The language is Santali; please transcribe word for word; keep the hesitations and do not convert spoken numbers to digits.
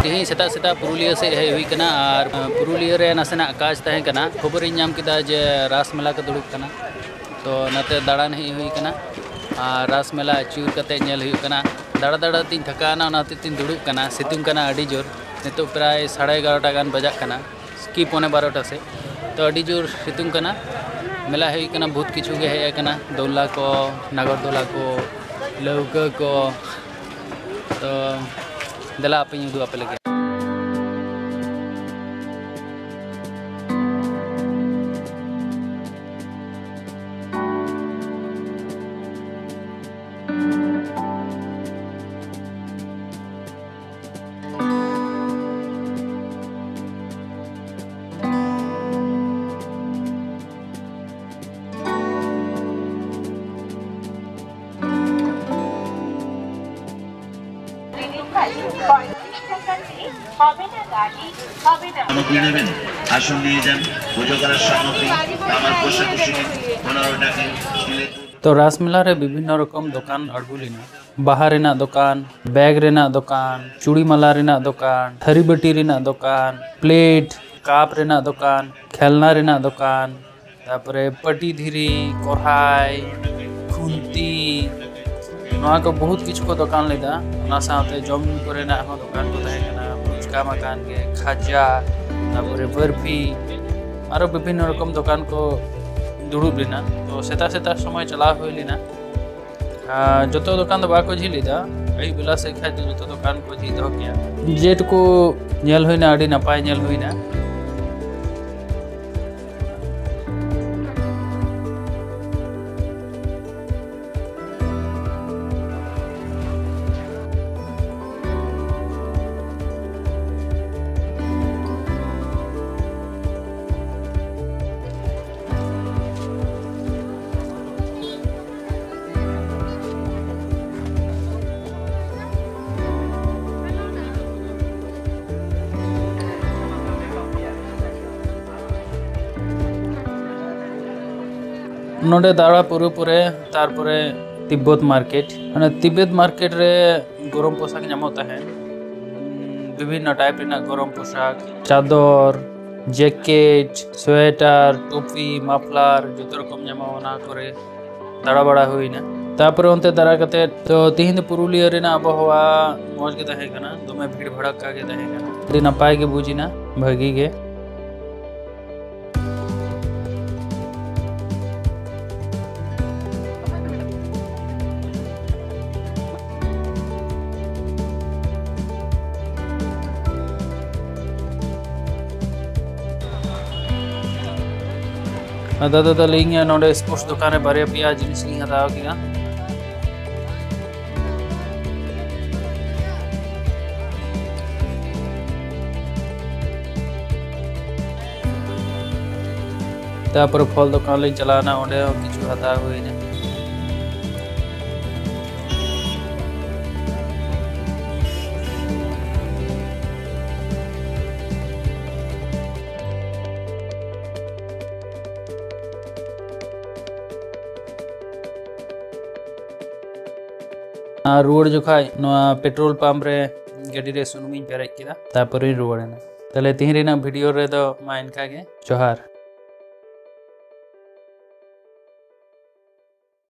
ᱛᱮᱦᱮᱧ ᱥᱮᱛᱟᱜ ᱥᱮᱛᱟᱜ ᱯᱩᱨᱩᱞᱤᱭᱟᱹ ᱥᱮᱫ ᱦᱮᱡ ᱦᱩᱭ ᱠᱟᱱᱟ ᱟᱨ, ᱟᱸ, ᱯᱩᱨᱩᱞᱤᱭᱟᱹ ᱨᱮ ᱱᱟᱥᱮᱱᱟᱜ ᱠᱟᱡᱽ ᱛᱟᱦᱮᱸ ᱠᱟᱱᱟ᱾ ᱠᱷᱚᱵᱚᱨᱤᱧ ᱧᱟᱢ ᱠᱮᱫᱟ ᱡᱮ ᱨᱟᱥ ᱢᱮᱞᱟ ᱠᱚ ᱫᱩᱲᱩᱵ ᱠᱟᱱᱟ, ᱛᱚ ᱚᱱᱟᱛᱮ ᱫᱟᱬᱟᱱ ᱦᱮᱡ ᱦᱩᱭ ᱠᱟᱱᱟ᱾ ᱟᱨ ᱨᱟᱥ ᱢᱮᱞᱟ ᱟᱹᱪᱩᱨ ᱠᱟᱛᱮ ᱧᱮᱞ ᱦᱩᱭᱩᱜ ᱠᱟᱱᱟ᱾ ᱫᱟᱬᱟ ᱫᱟᱬᱟ ᱛᱤᱧ ᱛᱷᱟᱠᱟᱣᱱᱟ, ᱚᱱᱟ ᱦᱚᱛᱮᱡ ᱛᱤᱧ ᱫᱩᱲᱩᱵ ᱠᱟᱱᱟ᱾ ᱥᱤᱛᱩᱝ ᱠᱟᱱᱟ ᱟᱹᱰᱤ ᱡᱳᱨ᱾ ᱱᱤᱛᱚᱜ ᱯᱨᱟᱭ ᱥᱟᱲᱮ ᱮᱜᱟᱨᱚᱴᱟ ᱜᱟᱱ ᱵᱟᱡᱟᱜ ᱠᱟᱱᱟ, ᱠᱤ ᱯᱚᱱᱮ ᱵᱟᱨᱚᱴᱟ ᱥᱮᱫ᱾ ᱛᱚ ᱟᱹᱰᱤ ᱡᱳᱨ ᱥᱤᱛᱩᱝ ᱠᱟᱱᱟ᱾ ᱢᱮᱞᱟ ᱦᱩᱭᱩᱜ ᱠᱟᱱᱟ, ᱵᱚᱦᱩᱛ ᱠᱤᱪᱷᱩ ᱜᱮ ᱦᱮᱡ ᱟᱠᱟᱱᱟ, ᱫᱚᱞᱟ ᱠᱚ, ᱱᱟᱜᱚᱨ ᱫᱚᱞᱟ ᱠᱚ, ᱞᱟᱹᱣᱠᱟᱹ ᱠᱚ᱾ ᱛᱚ ᱫᱮᱞᱟ ᱟᱯᱮᱧ ᱩᱫᱩᱜ ᱟᱯᱮ ᱞᱟᱹᱜᱤᱫ᱾ সামগ্রী নেবেন, আসন নিয়ে যান। পুজো করার সামগ্রী, আমার কোষাকুষি নিন, পনেরো টাকায় স্টিলের তো ᱨᱟᱥ ᱢᱮᱞᱟ ᱨᱮ ᱵᱤᱵᱷᱤᱱᱱᱚ ᱨᱚᱠᱚᱢ ᱫᱚᱠᱟᱱ ᱟᱬᱜᱚ ᱞᱮᱱᱟ᱾ ᱵᱟᱦᱟ ᱨᱮᱱᱟᱜ ᱫᱚᱠᱟᱱ, ᱵᱮᱜᱽ ᱨᱮᱱᱟᱜ ᱫᱚᱠᱟᱱ, ᱪᱩᱲᱤ ᱢᱟᱞᱟ ᱨᱮᱱᱟᱜ ᱫᱚᱠᱟᱱ, ᱛᱷᱟᱹᱨᱤ ᱵᱟᱹᱴᱤ ᱨᱮᱱᱟᱜ ᱫᱚᱠᱟᱱ, ᱯᱞᱮᱴ, ᱠᱟᱯ ᱨᱮᱱᱟᱜ ᱫᱚᱠᱟᱱ, ᱠᱷᱮᱞᱱᱟ ᱨᱮᱱᱟᱜ ᱫᱚᱠᱟᱱ, ᱛᱟᱯᱚᱨᱮ ᱯᱟᱹᱴᱤ ᱫᱷᱤᱨᱤ, ᱠᱚᱨᱦᱟᱭ, ᱠᱷᱩᱱᱛᱤ, ᱱᱚᱣᱟ ᱠᱚ ᱵᱚᱦᱩᱛ ᱠᱤᱪᱷᱩ ᱠᱚ ᱫᱚᱠᱟᱱ ᱞᱮᱫᱟ᱾ ᱚᱱᱟ ᱥᱟᱶᱛᱮ ᱡᱚᱢ ᱧᱩ ᱠᱚᱨᱮᱱᱟᱜ ᱦᱚᱸ ᱫᱚᱠᱟᱱ ᱠᱚ ᱛᱟᱦᱮᱸ ᱠᱟᱱᱟ, ᱯᱷᱩᱪᱠᱟ ᱢᱟ ᱠᱟᱱ ᱜᱮ, ᱠᱷᱟᱡᱟ, ᱛᱟᱯᱚᱨᱮ ᱵᱟᱨᱯᱷᱤ, ᱟᱨᱚ ᱵᱤᱵᱷᱤᱱᱱᱚ ᱨᱚᱠᱚᱢ ᱫᱚᱠᱟᱱ ᱠᱚ ᱫᱩᱲᱩᱵ ᱞᱮᱱᱟ᱾ ᱛᱚ ᱥᱮᱛᱟᱜ ᱥᱮᱛᱟᱜ ᱥᱚᱢᱚᱭ ᱪᱟᱞᱟᱣ ᱦᱩᱭ ᱞᱮᱱᱟ᱾ ᱟᱨ ᱡᱚᱛᱚ ᱫᱚᱠᱟᱱ ᱫᱚ ᱵᱟᱠᱚ ᱡᱷᱤᱡ ᱞᱮᱫᱟ, ᱟᱹᱭᱩᱵ ᱵᱮᱞᱟ ᱥᱮᱫ ᱠᱷᱟᱡ ᱫᱚ ᱡᱚᱛᱚ ᱫᱚᱠᱟᱱ ᱠᱚ ᱡᱷᱤᱡ ᱫᱚᱦᱚ ᱠᱮᱭᱟ᱾ ᱡᱮᱴᱩᱠᱩ ᱧᱮᱞ ᱦᱩᱭᱱᱟ, ᱟᱹᱰᱤ ᱱᱟᱯᱟᱭ ᱧᱮᱞ ᱦᱩᱭᱱᱟ᱾ ᱱᱚᱰᱮ ᱫᱟᱬᱟ ᱯᱩᱨᱟᱹ ᱯᱚᱨᱮ, ᱛᱟᱨᱯᱚᱨᱮ ᱛᱤᱵᱵᱚᱛ ᱢᱟᱨᱠᱮᱴ᱾ ᱚᱱᱟ ᱛᱤᱵᱵᱚᱛ ᱢᱟᱨᱠᱮᱴ ᱨᱮ ᱜᱚᱨᱚᱢ ᱯᱳᱥᱟᱠ ᱧᱟᱢᱚᱜ ᱛᱟᱦᱮᱸᱫ, ᱵᱤᱵᱷᱤᱱᱱᱚ ᱴᱟᱭᱤᱯ ᱨᱮᱱᱟᱜ ᱜᱚᱨᱚᱢ ᱯᱳᱥᱟᱠ, ᱪᱟᱫᱚᱨ, ᱡᱮᱠᱮᱴ, ᱥᱳᱭᱮᱴᱟᱨ, ᱴᱩᱯᱤ, ᱢᱟᱯᱞᱟᱨ, ᱡᱚᱛᱚ ᱨᱚᱠᱚᱢ ᱧᱟᱢᱚᱜᱼᱟ᱾ ᱚᱱᱟ ᱠᱚᱨᱮ ᱫᱟᱬᱟ ᱵᱟᱲᱟ ᱦᱩᱭᱱᱟ᱾ ᱛᱟᱨᱯᱚᱨᱮ ᱚᱱᱛᱮ ᱫᱟᱬᱟ ᱠᱟᱛᱮ ᱛᱚ ᱛᱤᱦᱤᱧ ᱫᱚ ᱯᱩᱨᱩᱞᱤᱭᱟᱹ ᱨᱮᱱᱟᱜ ᱟᱵᱚᱦᱟᱣᱟ ᱢᱚᱡᱽ ᱜᱮ ᱛᱟᱦᱮᱸ ᱠᱟᱱᱟ, ᱫᱚᱢᱮ ᱵᱷᱤᱲ ᱵᱷᱟᱲᱟᱠᱟ ᱜᱮ ᱛᱟᱦᱮᱸ ᱠᱟᱱᱟ᱾ ᱟᱹᱰᱤ ᱱᱟᱯᱟᱭ ᱜᱮ ᱵᱩᱡᱽ ᱮᱱᱟ, ᱵᱷᱟᱹᱜᱤ ᱜᱮ᱾ ᱟᱫᱚ ᱫᱟᱫᱟ ᱞᱟᱹᱭᱟᱹᱧᱟ, ᱱᱚᱰᱮ ᱥᱯᱳᱨᱴᱥ ᱫᱚᱠᱟᱱ ᱨᱮ ᱵᱟᱨᱭᱟ ᱯᱮᱭᱟ ᱡᱤᱱᱤᱥ ᱞᱤᱧ ᱦᱟᱛᱟᱣ ᱠᱮᱫᱟ᱾ ᱛᱟᱯᱚᱨᱮ ᱯᱷᱚᱞ ᱫᱚᱠᱟᱱ ᱞᱤᱧ ᱪᱟᱞᱟᱣᱱᱟ, ᱚᱸᱰᱮ ᱦᱚᱸ ᱠᱤᱪᱷᱩ ᱦᱟᱛᱟᱣ ᱦᱩᱭᱱᱟ᱾ ᱟᱨ ᱨᱩᱣᱟᱹᱲ ᱡᱚᱠᱷᱟᱡ ᱱᱚᱣᱟ ᱯᱮᱴᱨᱳᱞ ᱯᱟᱢᱯ ᱨᱮ ᱜᱟᱹᱰᱤ ᱨᱮ ᱥᱩᱱᱩᱢᱤᱧ ᱯᱮᱨᱮᱡ ᱠᱮᱫᱟ, ᱛᱟᱯᱚᱨᱮᱧ ᱨᱩᱣᱟᱹᱲᱮᱱᱟ᱾ ᱛᱟᱦᱞᱮ ᱛᱤᱦᱤᱧ ᱨᱮᱱᱟᱜ ᱵᱷᱤᱰᱤᱭᱳ ᱨᱮᱫᱚ ᱢᱟ ᱤᱱᱠᱟ ᱜᱮ᱾ ᱡᱚᱦᱟᱨ᱾